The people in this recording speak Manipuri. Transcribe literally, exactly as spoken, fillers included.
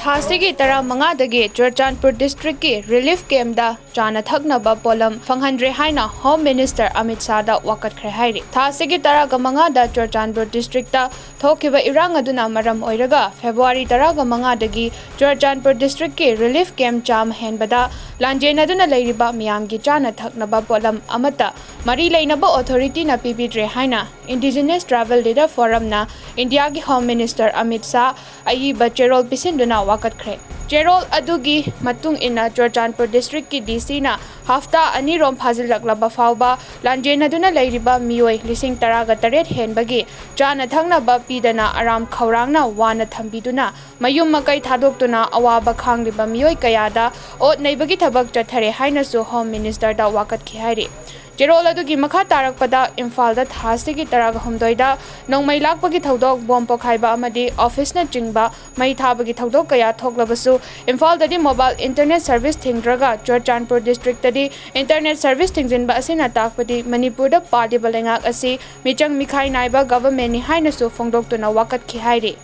ꯊꯥꯁꯤꯒꯤ ꯇꯔꯥꯃꯉꯥꯗꯒꯤ ꯆꯨꯔꯆꯥꯟꯄꯨꯔ ꯗꯤꯁꯇ꯭ꯔꯤꯛꯀꯤ ꯔꯤꯂꯤꯐ ꯀꯦꯝꯞꯇ ꯆꯥꯅ ꯊꯛꯅꯕ ꯄꯣꯠꯂꯝ ꯐꯪꯍꯟꯗ꯭ꯔꯦ ꯍꯥꯏꯅ ꯍꯣꯝ ꯃꯤꯅꯤꯁꯇꯔ ꯑꯃꯤꯠ ꯁꯥꯍꯗ ꯋꯥꯀꯠꯈ꯭ꯔꯦ ꯍꯥꯏꯔꯤ꯫ ꯊꯥꯁꯤꯒꯤ ꯇꯔꯥꯒ ꯃꯉꯥꯗ ꯆꯨꯔꯆꯥꯟꯄꯨꯔ ꯗꯤꯁꯇ꯭ꯔꯤꯛꯇ ꯊꯣꯛꯈꯤꯕ ꯏꯔꯥꯡ ꯑꯗꯨꯅ ꯃꯔꯝ ꯑꯣꯏꯔꯒ ꯐꯦꯕ꯭ꯔꯨꯋꯥꯔꯤ ꯇꯔꯥꯒ ꯃꯉꯥꯗꯒꯤ ꯆꯨꯔꯆꯥꯟꯄꯨꯔ ꯗꯤꯁꯇ꯭ꯔꯤꯛꯀꯤ ꯔꯤꯂꯤꯐ ꯀꯦꯝꯞ ꯆꯥꯝꯃ ꯍꯦꯟꯕꯗ ꯂꯥꯟꯖꯦꯟꯅꯗꯨꯅ ꯂꯩꯔꯤꯕ ꯃꯤꯌꯥꯝꯒꯤ ꯆꯥꯅ ꯊꯛꯅꯕ ꯄꯣꯠꯂꯝ ꯑꯃꯠꯇ ꯃꯔꯤ ꯂꯩꯅꯕ ꯑꯣꯊꯣꯔꯤꯇꯤꯅ ꯄꯤꯕꯤꯗ꯭ꯔꯦ ꯍꯥꯏꯅ ꯏꯟꯗꯤꯖꯤꯅꯁ ꯇ꯭ꯔꯥꯏꯕꯦꯜ ꯂꯤꯗꯔ ꯐꯣꯔꯝꯅ ꯏꯟꯗꯤꯌꯥꯒꯤ ꯍꯣꯝ ꯃꯤꯅꯤꯁꯇꯔ ꯑꯃꯤꯠ ꯁꯥꯍ ꯑꯏꯕ ꯆꯦꯔꯣꯜ ꯄꯤꯁꯤꯟꯗꯨꯅ ꯋꯥꯀꯠꯈ꯭ꯔꯦ꯫ ꯆꯦꯔꯣꯜ ꯑꯗꯨꯒꯤ ꯃꯇꯨꯡ ꯏꯟꯅ ꯆꯨꯔꯆꯥꯟꯄꯨꯔ ꯗꯤꯁꯇ꯭ꯔꯤꯛꯀꯤ ꯗꯤ ꯁꯤꯅ ꯍꯞꯇꯥ ꯑꯅꯤꯔꯣꯝ ꯐꯥꯖꯤꯜꯂꯛꯂꯕ ꯐꯥꯎꯕ ꯂꯥꯟꯖꯦꯟꯅꯗꯨꯅ ꯂꯩꯔꯤꯕ ꯃꯤꯑꯣꯏ ꯂꯤꯁꯤꯡ ꯇꯔꯥꯒ ꯇꯔꯦꯠ ꯍꯦꯟꯕꯒꯤ ꯆꯥꯅ ꯊꯛꯅꯕ ꯄꯤꯗꯅ ꯑꯔꯥꯝ ꯈꯧꯔꯥꯡꯅ ꯋꯥꯅ ꯊꯝꯕꯤꯗꯨꯅ ꯃꯌꯨꯝ ꯃꯀꯩ ꯊꯥꯗꯣꯛꯇꯨꯅ ꯑꯋꯥꯕ ꯈꯥꯡꯂꯤꯕ ꯃꯤꯑꯣꯏ ꯀꯌꯥꯗ ꯑꯣꯠ ꯅꯩꯕꯒꯤ ꯊꯕꯛ ꯆꯠꯊꯔꯦ ꯍꯥꯏꯅꯁꯨ ꯍꯣꯝ ꯃꯤꯅꯤꯁꯇꯔꯗ ꯋꯥꯀꯠꯈꯤ ꯍꯥꯏꯔꯤ꯫ ꯆꯦꯔꯣꯜ ꯑꯗꯨꯒꯤ ꯃꯈꯥ ꯇꯥꯔꯛꯄꯗ ꯏꯝꯐꯥꯜꯗ ꯊꯥ ꯑꯁꯤꯒꯤ ꯇꯔꯥꯒ ꯍꯨꯝꯗꯣꯏꯗ ꯅꯣꯡꯃꯩ ꯂꯥꯛꯄꯒꯤ ꯊꯧꯗꯣꯛ, ꯕꯣꯝ ꯄꯣꯈꯥꯏꯕ ꯑꯃꯗꯤ ꯑꯣꯐꯤꯁꯅꯆꯤꯡꯕ ꯃꯩ ꯊꯥꯕꯒꯤ ꯊꯧꯗꯣꯛ ꯀꯌꯥ ꯊꯣꯛꯂꯕꯁꯨ ꯏꯝꯐꯥꯜꯗꯗꯤ ꯃꯣꯕꯥꯏꯜ ꯏꯟꯇꯔꯅꯦꯠ ꯁꯔꯚꯤꯁ ꯊꯤꯡꯗ꯭ꯔꯒ ꯆꯨꯔꯆꯥꯟꯄꯨꯔ ꯗꯤꯁꯇ꯭ꯔꯤꯛꯇꯗꯤ ꯏꯟꯇꯔꯅꯦꯠ ꯁꯔꯚꯤꯁ ꯊꯤꯡꯖꯤꯟꯕ ꯑꯁꯤꯅ ꯇꯥꯛꯄꯗꯤ ꯃꯅꯤꯄꯨꯔꯗ ꯄꯥꯜꯂꯤꯕ ꯂꯩꯉꯥꯛ ꯑꯁꯤ ꯃꯤꯆꯪ ꯃꯤꯈꯥꯏ ꯅꯥꯏꯕ ꯒꯚꯔꯟꯃꯦꯟꯠꯅꯤ ꯍꯥꯏꯅꯁꯨ ꯐꯣꯡꯗꯣꯛꯇꯨꯅ ꯋꯥꯀꯠꯈꯤ ꯍꯥꯏꯔꯤ꯫